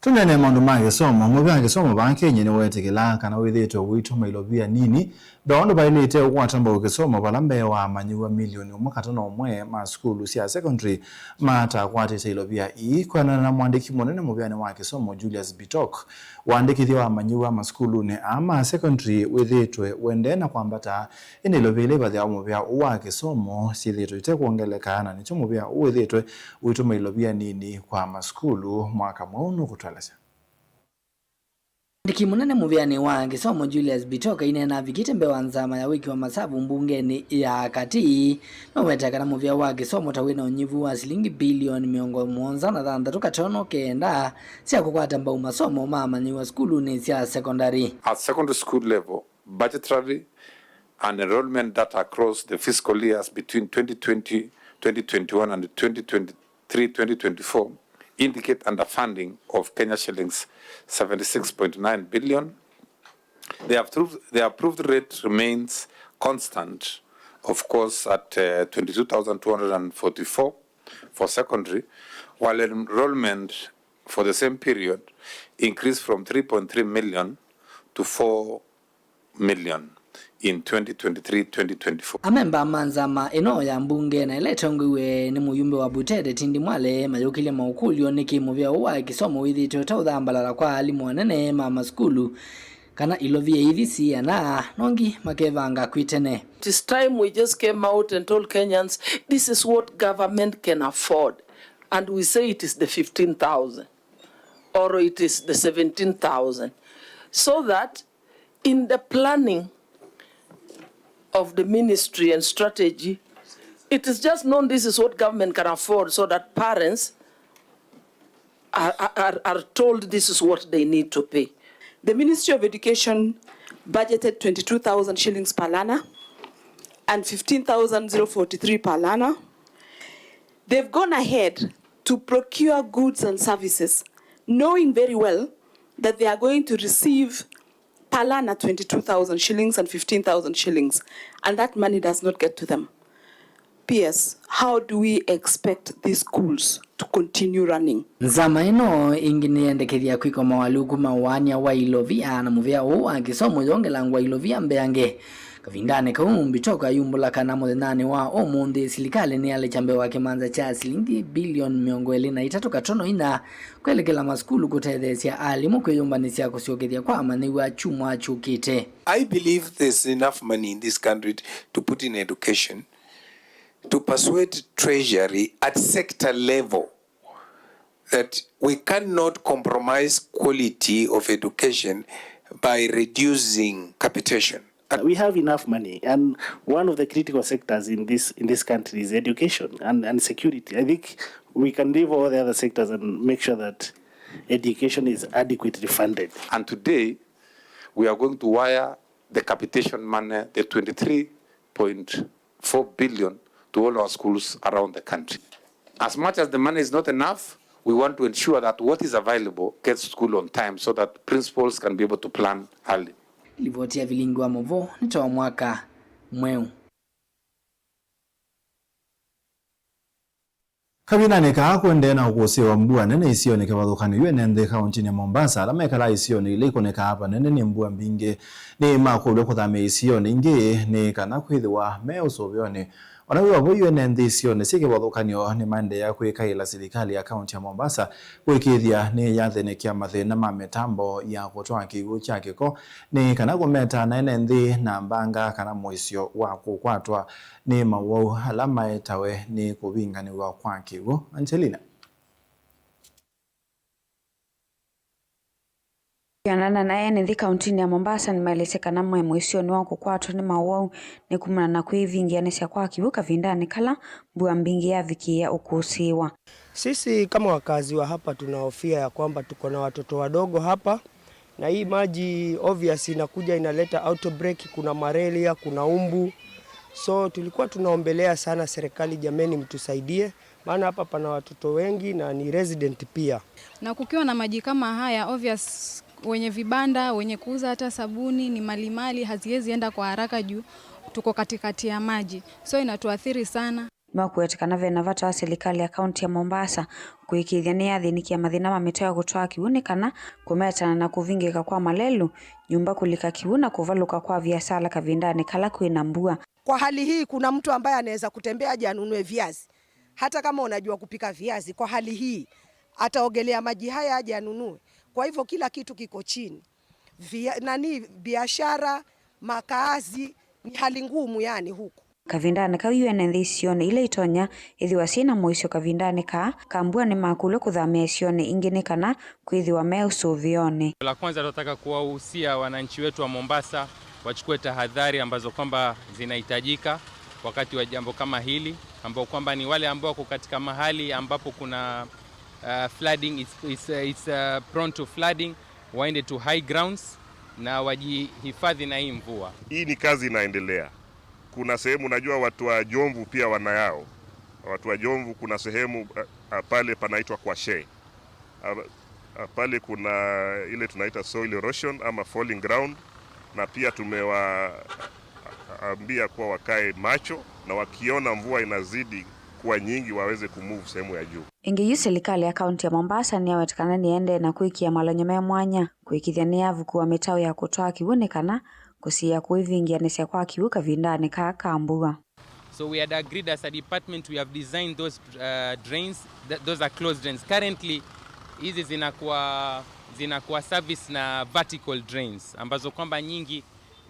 Tũneenee maũndũ ma kĩsomo. Mũvĩa wa kĩsomo vaa Kenya nĩweetĩkĩlaa kana wĩthĩĩtwe ũitũma ilovia nini, ve ũndũ vaĩlĩte ũkwata mbau kĩsomo vala mbee wa amanyĩw'a milioni ũmwe katano ũmwe ma sukulu sya secondary matakwatĩte ilovia ii. Kwĩanana na mũandĩki mũnene mũvĩanĩ wa kĩsomo Julius Bitok, ũandĩkĩthya wa amanyĩw'a masukulunĩ aa ma secondary wĩthĩĩtwe ũendee na kwambata, ĩndĩ ilovia ila ivathĩawa mũvĩa ũũ wa kĩsomo syĩthĩĩtwe itekwongeleka, na nĩkyo mũvĩa ũũ wĩthĩĩtwe ũitũma ilovia nini kwa masukulu mwaka mweũ nũkũtũelesya. Mwandĩki mũnene mũvĩanĩ wa kĩsomo Julius Bitok aineena avikĩte mbee wa nzama ya wĩki wa masavu mbungenĩ ya katĩ, nũweta kana mũvĩa wa kĩsomo ta wĩna ũnyivu wa silingi bilioni mĩongo mũonza na thanthatũ katono kenda sya kũkwata mbau masomo ma amanyĩw'a sukulunĩ sya sekondalĩ. At secondary school level, budgetary and enrollment data across the fiscal years between twenty twenty, twenty twenty-one and twenty twenty-three, twenty twenty-four indicate underfunding of Kenya shillings seventy-six point nine billion. The approved, the approved rate remains constant, of course, at, uh, twenty-two thousand two hundred and forty-four for secondary, while enrollment for the same period increased from three point three million to four million in twenty twenty-three twenty twenty-four. Amemba ma nzama ĩno ya mbunge na ĩla ĩtongoiw'e nĩ mũyumbe wa Butete Tindi Mwale mayũkĩlye maũkũlyo nĩkĩ mũvĩa ũũ wa kĩsomo wĩthĩĩtwe ũtaũthambalala kwa alimũ anene ma masukulu kana ilovia ithi siana nongi makevanga kwĩ tene. It is time we just came out and told Kenyans, this is what government can afford, and we say it is the fifteen thousand or it is the seventeen thousand, so that in the planning of the ministry and strategy, it is just known this is what government can afford, so that parents are, are, are told this is what they need to pay. The Ministry of Education budgeted twenty-two thousand shillings per learner and fifteen thousand forty-three per learner. They've gone ahead to procure goods and services, knowing very well that they are going to receive per learner twenty-two thousand shillings and fifteen thousand shillings, and that money does not get to them. P S, how do we expect these schools to continue running? Nzama ĩno ĩngĩ nĩyendekethya kwĩka mawalũku ma ũaany'a wa ilovia na mũvĩa ũũ wa kĩsomo yongelangwa ilovia mbeange. Kavindanĩ kau, Mbitoka yumbũla kana mũthenyanĩ wa ũmũnthĩ, silikalĩ nĩyalekya mbee wa kĩmanza kya silingi bilioni mĩongo ĩlĩ na itatũ katono inya kwelekela masukulu kũtetheesya alimũ kwĩyũmbanĩsya kũsyokethya kwa amanyĩw'a kyumwa kyũkĩte. I believe there's enough money in this country to put in education, to persuade treasury at sector level that we cannot compromise quality of education by reducing capitation. We have enough money, and one of the critical sectors in this in this country is education and, and security. I think we can leave all the other sectors and make sure that education is adequately funded. And today, we are going to wire the capitation money, the twenty-three point four billion, to all our schools around the country. As much as the money is not enough, we want to ensure that what is available gets to school on time so that principals can be able to plan early. Livoti ya Vilingi wa Mũvoo nĩ ta wa mwaka mweũ. Kavindanĩ kaa kũendee na ũkũsĩĩ wa mbua nene isionĩ kĩvathũkany'o yu ene nthĩ kaũntinĩ ya Mombasa, ala mekalaa isionĩ ila ikũnĩkaa vanene nĩ mbua mbingĩ nĩmakũlw'a kũthamĩa isionĩ ingĩ nĩ kana kwĩthĩwa me ũsũvĩonĩ. O na wĩ o vau, yu ene nthĩ isionĩ syĩ kĩvathũkany'o nĩmaendeea kwĩkaĩla silikalĩ ya kaũnti ya Mombasa kũĩkĩĩthya nĩyathĩnĩkya mathĩna ma mĩtambo ya kũtwaa kĩw'ũ kya kĩko nĩ kana kũmeta na ene nthĩ na mbanga kana mũisyo wa kũkwatwa nĩ mawau ala maetawe nĩ kũvinganĩw'a kwa kĩw'ũ. Angelina. Kwĩanana na ene nthĩ kaũntinĩ ya Mombasa nĩmaelesye kana me mũisyonĩ wa kũkwatwa nĩ mawau nĩ kumana na kwĩvingĩanĩsya kwa kĩw'ũ kavindanĩ kala mbua mbingĩ yavikĩĩa ũkũsĩĩwa. Sisi kama wakazi wa hapa tunahofia ya kwamba tuko na watoto wadogo hapa, na hii maji obvious inakuja inaleta outbreak, kuna malaria, kuna umbu. So tulikuwa tunaombelea sana serikali, jameni, mtusaidie, maana hapa pana watoto wengi na ni resident pia. Na kukiwa na maji kama haya, obvious, wenye vibanda, wenye kuuza hata sabuni, ni malimali, haziwezi enda kwa haraka juu tuko katikati ya maji. So inatuathiri sana. Nĩmakũweta kana ve na vata wa silikalĩ ya kaũnti ya Mombasa kũĩkĩĩthya nĩyathĩnĩkĩa mathĩna ma mĩtao ya kũtwaa kĩw'ũ nĩ kana kũmetana na kũvingĩka kwa malelũ, nyũmba kũlika kĩw'ũ na kũvalũka kwa viasala kavindanĩ kala kwĩ na mbua. Kwa hali hii, kuna mtu ambaye anaweza kutembea aje anunue viazi? Hata kama unajua kupika viazi, kwa hali hii, ataogelea maji haya aje anunue? Kwa hivyo, kila kitu kiko chini. Via-, nani, biashara, makaazi, ni hali ngumu yani huku. Kavindanĩ kau yu ene nthĩ isionĩ ila itonya ĩthĩwa syĩ na mũisyo kavindanĩ kaa ka mbua nĩmakũlw'a kũthamĩa isionĩ ingĩ nĩ kana kwĩthĩwa me ũsũvĩonĩ. La kwanza, tunataka kuwahusia wananchi wetu wa Mombasa wachukue tahadhari ambazo kwamba zinahitajika wakati wa jambo kama hili, ambao kwamba ni wale ambao wako katika mahali ambapo kuna, uh, flooding, it's, it's, uh, it's, uh, prone to flooding, waende to high grounds na wajihifadhi na hii mvua. Hii ni kazi inaendelea. Kuna sehemu, najua watu wa Jomvu pia wanayao. Watu wa Jomvu kuna sehemu, eh, ah, pale panaitwa Kwashe. Ah, ah, pale kuna ile tunaita soil erosion ama falling ground, na pia tumewaambia kuwa wakae macho, na wakiona mvua inazidi kuwa nyingi waweze kumove sehemu ya juu. Ĩngĩ yu silikalĩ ya kaũnti ya Mombasa nĩyaweta kana nĩyaendee na kwĩkĩa malonyo me mwanya kũĩkĩĩthya nĩyavukũa mĩtao ya kũtwaa kĩw'ũ nĩ kana kũsiĩĩa kũĩvingĩanĩsya kwa kĩw'ũ kavindanĩ kaa ka mbua. So we had agreed as a department, we have designed those, uh, drains, th-, those are closed drains. Currently, hizi zinakuwa, zinakuwa service na vertical drains, ambazo kwamba nyingi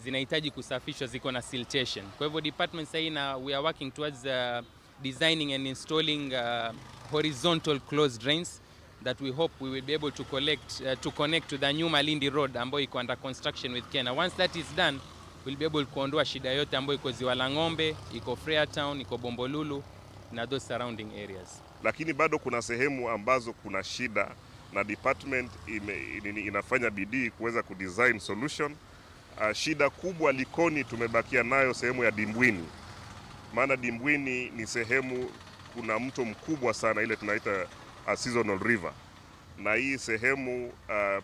zinahitaji kusafishwa, ziko na siltation. Kwa hivyo department sasa hii na we are working towards, uh, designing and installing, uh, horizontal closed drains that we hope we will be able to collect, uh, to connect to the new Malindi Road ambayo iko under construction with Kenya. Once that is done, we'll be able kuondoa shida yote ambayo iko Ziwa la Ng'ombe, iko Freetown, iko Bombolulu na those surrounding areas. Lakini bado kuna sehemu ambazo kuna shida na department ime-, ini-, inafanya bidii kuweza kudesign solution. Ah, shida kubwa Likoni tumebakia nayo sehemu ya Dimbwini, maana Dimbwini ni sehemu, kuna mto mkubwa sana, ile tunaita, ah, seasonal river, na hii sehemu, ah,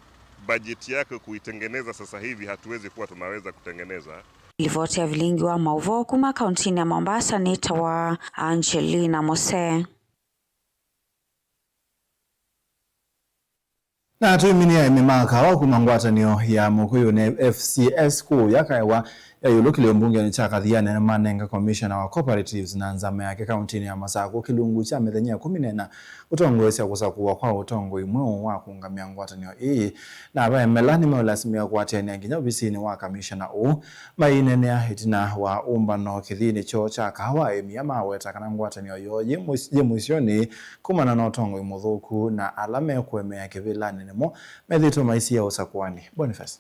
bajeti yake kuitengeneza sasa hivi hatuwezi kuwa tunaweza kutengeneza. Livoti ya vilingi wa mauvoo kuma kauntinĩ ya Mombasa nĩtawa Angelina Mose. Na tũiminie aĩmi ma kawa kuma ngwatanĩo ya Mũkũyũnĩ F C S kũu ya kaewa ya ĩũlũ kĩlĩo mbungenĩ kya Kathiani nĩmanenga komishona wa cooperatives na nzama yake kauntinĩ ya Masakũ kĩlungu kya mĩthenya ĩkũmi na ĩna ũtongoesya kũsakũwa kwa ũtongoi mweũ wa kũũngamĩa ngwatanĩo ĩĩ. Na avaemela nĩmeũlasimĩka kũatĩanĩa nginya ovisinĩ wa kamishona ũũ. Maineenea ĩtina wa ũmbano kĩthiinĩ kyoo kya kawa, aĩmi aa maweta kana ngwatanĩo yoo yĩ mũs-, yĩ mũisyonĩ kumana na ũtongoi mũthũku na ala mekũemeea kĩvĩlanĩ nĩmo methĩĩtwe maisiĩa ũsakũani. Boniface.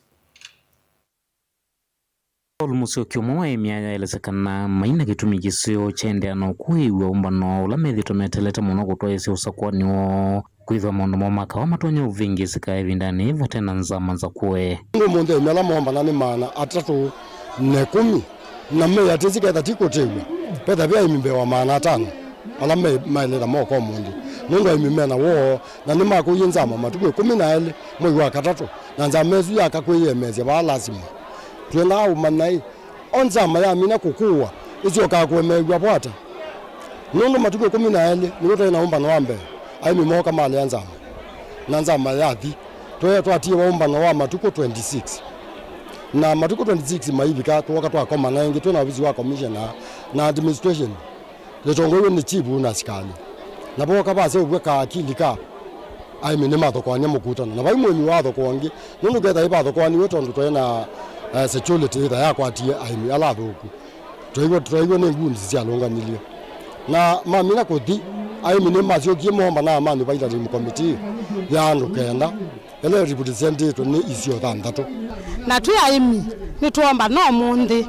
Paul Mũsyoki, ũmwe wa aĩmi aya, aelesya kana mai na kĩtumi kĩseo kyaendeea na ũkũĩw'a ũmbano ũla methĩĩtwe meteelete mũno kũtwaĩĩsya ũsakũani woo. Kwĩthĩwa maũndũ moo ma kawa matonya ũvĩngĩĩsĩka ĩvindanĩ yĩĩ vate na nzama nzakũe. Ũmũnthĩ aĩmi ala moombana nĩ maana atatũ na ĩkũmi, na meĩ atĩ ĩsu ketha ti kũtĩĩw'a, vetha ve aĩmi mbee wa maana atano ala me maelera moka ũmũnthĩ, nũndũ aĩmi mena woo na nĩmakũie nzama matukũ ĩkũmi na elĩ mwei wa katatũ, na nzama ĩsu yaka kwĩyĩemeesya vaa lasima. Twendaa ũmanya-ĩ, o nzama yamina kũkũwa, ĩsyokaa kũemeew'a vo ata? Nũndũ matukũ ĩkũmi na elĩ nĩw'o twaĩ na ũmbano wa mbee, aĩmi mooka malea nzama, na nzama yathi, twe-, twatiĩwa ũmbano wa matukũ twenty-six. Na matukũ twenty-six maivika, twoka twakomana ĩngĩ twĩ na ovisi wa commissioner na administration. Ĩtongoew'e nĩ chifu na asikalĩ. Na vooka vaseũvw'a kaakili ka aĩmi nĩmathokoany'a mũkutano. Na vai mũĩmi wathokoo ũngĩ, nũndũ ketha ĩvathokoaniw'e tondũ twaĩ na, eh, security ĩtha yakwatie aĩmi ala athũku. Twaiw'a, twaiw'a nĩ ngundi syalũnganilye. Na mamina kũthi, aĩmi nĩmasyokie moombanaa ma advisory committee ya andũ kenda, ĩla ĩrepresentĩtwe nĩ isio thanthatũ. Na twĩ aĩmi, nĩtwombana ũmũnthĩ.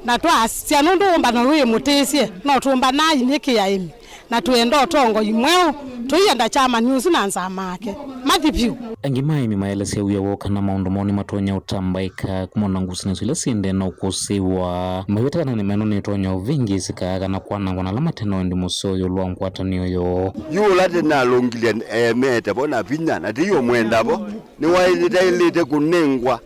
Na twasya nũndũ ũmbano wĩ mũtĩsye, no tũmbanai nĩkĩ aĩmi, na twĩenda ũtongoi mweũ, tũienda kyamani ũsu na nzama yake. Mathi vyũ. Angĩ ma aĩmi maelesya wia woo kana maũndũ moo nĩmatonya ũtambaĩka kumana na ngusanĩsyo ila syĩendee na ũkũsĩĩwa. Maiweta kana nĩ meno nĩtonya ũvĩngĩĩsĩka kana kwanangwa na ala mate na wendi mũseo ĩũlũ wa ngwatanĩo yoo. Yu ũla tene alũngilye eemete vo na vinya, na ti yo mwenda vo, nĩwaĩlĩte kũnengwa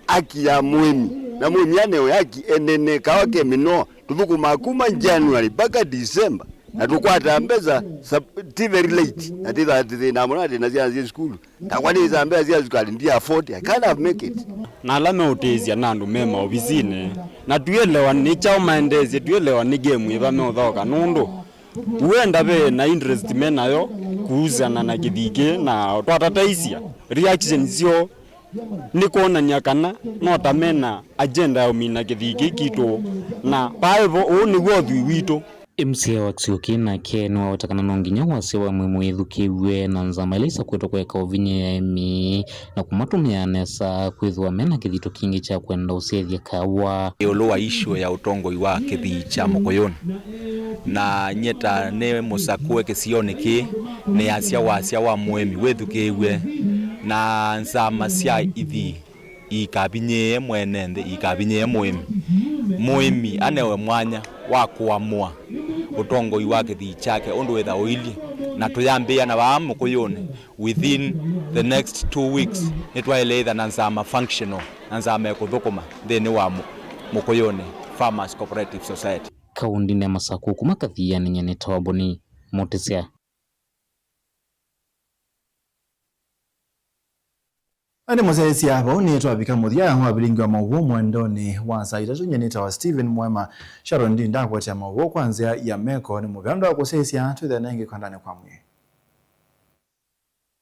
haki ya mũĩmi, na mũĩmi anewe haki enene. Kawa ke mĩnoo, tũthũkũmaa kuma January mpaka December, na tũkwataa mbesa sab-, ti very late, na tĩthaa tĩthĩnaa mũno atĩ na syana syĩ sukulu. Nakwa nĩsaa mbesa sya sukali, ndi afford, I can't have make it. Na ala meũtĩĩsya na andũ me maovisinĩ, na twĩelewa nĩ kyaũ maendeesye, twĩelewa nĩ game ĩva meũthaũka, nũndũ wenda ve na interest me nayo kuhusiana na kĩthii kĩĩ, na twatataisya reaction syoo nĩ kwonany'a kana no ta me na agenda ya ũmina kĩthii kĩĩ kitũ, na vaa ĩvo, ũũ nĩw'o ũthwii witũ. M C A wa kĩsio kĩĩ nake nĩwaweta kana no nginya wasya wa mũĩmi wĩthukĩĩw'e na nzama ila isakwĩtwe kũeka ũvinyĩĩa aĩmi na kũmatũmĩa nesa kwĩthĩwa me na kĩthito kingĩ kya kwenda ũsyaĩthya kawa. Ĩũlũ wa issue ya ũtongoi wa kĩthii kya Mũkũyũnĩ, na nyie ta nĩ mũsakũe kĩsionĩ kĩĩ, nĩasya wasya wa mũĩmi wĩthukĩĩw'e, na nzama sya ithii iikavinyĩĩe mwene nthĩ, iikavinyĩĩe mũĩmi. Mũĩmi anewe mwanya wa kũamũa ũtongoi wa kĩthii kyake ũndũ wĩtha ũilyĩ, na tũyambĩĩa na vaa Mũkũyũnĩ. Within the next two weeks, nĩtwaĩle ĩtha na nzama functional, na nzama ĩkũthũkũma nthĩnĩ wa Mũ-, Mũkũyũnĩ Farmers Cooperative Society. Kaũndĩnĩ ya Masakũ kuma Kathiani, nyie nĩtawa Boni Mũtĩsya. Na nĩ mũsyaĩĩsya vau nĩ twavika mũthya wa vilingi wa maũvoo mwendonĩ wa saa itatũ. Nyie nĩtawa Stephen Mwema. Sharon Ndi ndakũetea maũvoo kwa nzĩa ya meko. Nĩ mũvea ũndũ wa kũsyaĩĩsya, twĩthĩane ĩngĩ kwandanĩ kwa mwĩĩ.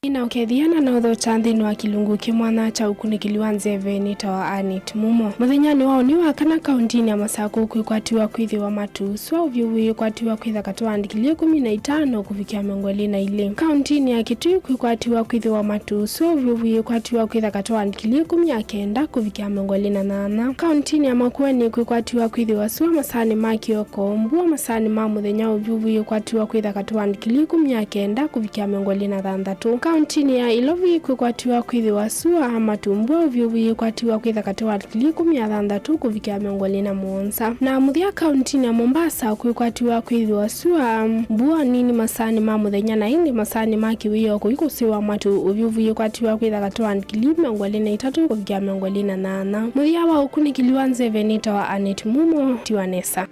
Nĩna ũkethĩa na naũthokya nthĩnĩ wa kĩlungu kĩ mwanya kya ũkunĩkĩli wa nzeve. Nĩtawa Annet Mumo. Mũthenyanĩ wa ũnĩ wa kana kaũntinĩ ya Masakũ kwĩkwatiwa kwĩthĩwa matu sua ũvyũvu yĩkwatiwa kwĩtha katĩ wa ngili ĩkũmi na itano kũvikĩa mĩongo ĩlĩ na ilĩ. Kaũntinĩ ya Kitui kwĩkwatiwa kwĩthĩwa matu sua ũvyũvu yĩkwatiwa kwĩtha katĩ wa ngili ĩkũmi na kenda kũvikĩa mĩongo ĩlĩ na nyanya. Kaũntinĩ ya Makueni kwĩkwatiwa kwĩthĩwa sua masaanĩ ma kĩoko, mbua masaanĩ ma mũthenya ũvyũvu yĩkwatiwa kwĩtha katĩ wa ngili ĩkũmi na kenda kũvikĩa mĩongo ĩlĩ na thanthatũ. Kaũntinĩ ya Ilovi kwĩkwatiwa kwĩthĩwa sua matu, mbua ũvyũvu yĩkwatiwa kwĩtha katĩ wa ngili ĩkũmi na thanthatũ kũvikĩa mĩongo ĩlĩ na mũonza. Na mũthya kaũntinĩ ya Mombasa kwĩkwatiwa kwĩthĩwa sua, mbua nini masaanĩ ma mũthenya, na ĩndĩ masaanĩ ma kĩwĩoo kũikũsĩwa matu, ũvyũvu yĩkwatiwa kwĩtha katĩ wa ngili mĩongo ĩlĩ na itatũ kũvikĩa mĩongo ĩlĩ na nyanya. Mũthya wa ũkunĩkĩli wa nzeve nĩtawa Annet Mumo. Tiwa nesa.